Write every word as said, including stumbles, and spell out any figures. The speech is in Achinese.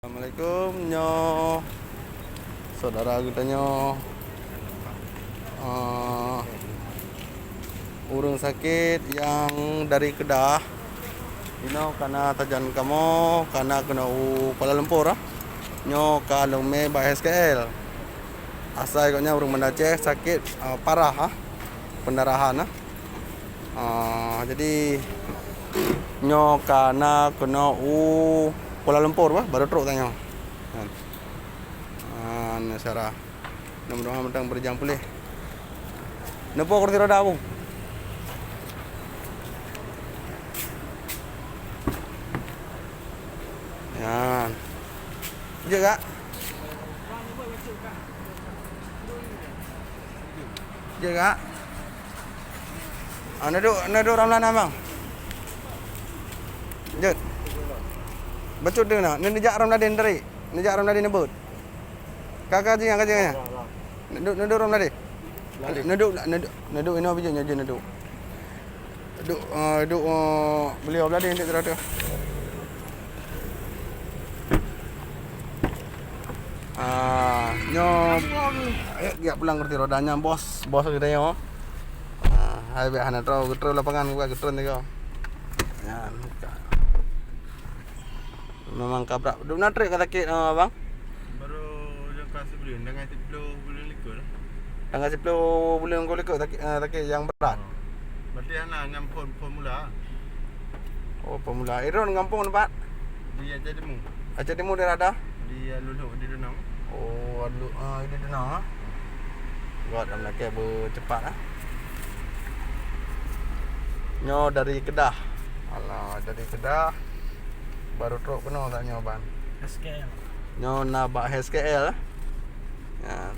Assalamualaikum. Nyoe saudara geutanyoe, ah, ureuëng sakét nyang dari Kedah. Inoe kana tajan kamoe, kana keunoe u Kuala Lumpur, ah. Nyoe ka lôn mé bak H S K L. Asai gobnyan ureuëng Banda Aceh, sakét, ah, parah, ah, pendarahan, ah. Ah, jadi nyoe kana keunoe u Kuala Lumpur, bah, baru trok tanyoe. Kan. Ah, nyoe syarah. Mudah-mudahan mantong beureujalan puléh. Neupo kursi roda, Bung. Nyan. Jeuet, Kak? Jeuet, Kak? Ah, neuduek, neuduek Ramlan, Abang. Jeuet. Bacut deuh na. Neujak Ramladin tadi. Neujak Ramladin neubeuet. Ka, ka, jingan, ka, jingan. Neuduek, neuduek Ramladin. Neuduek, neuduek, neuduek inoe bijéh nyoe jeuet neuduek. Duek, eh, duek, eh, beliau beladih duek tu. Ah, nyoe, eh, giak pulang kursi roda nyan, bos, bos geutanyoe. Ah, hai bèk hana troh, geutrön lapangan, bukan geutrön tiga. Nyan, buka. Memang kabrak. Dum na trép ka sakét, eh, abang? Baru nyang ka sibuleuen, dengan siplôh buleuen likôt lah. Dengan siplôh buleuen likôt sakét, eh, sakét nyang brat. Oh. Berarti hana nyang phôn, phôn mula. Oh, phôn mula. Iron gampông tempat? Di Aceh Timu. Aceh Timu daerah dah? Di Alue Lhok, di Dunong. Oh, Alue, ah, di Dunong, ah. Buat dalam lakèe beucepat, ah. Nyoe dari Kedah. Alah, dari Kedah. Baru trok keunoe tanyoe ban. S K L. Nyoe na bak H S K L. Ya.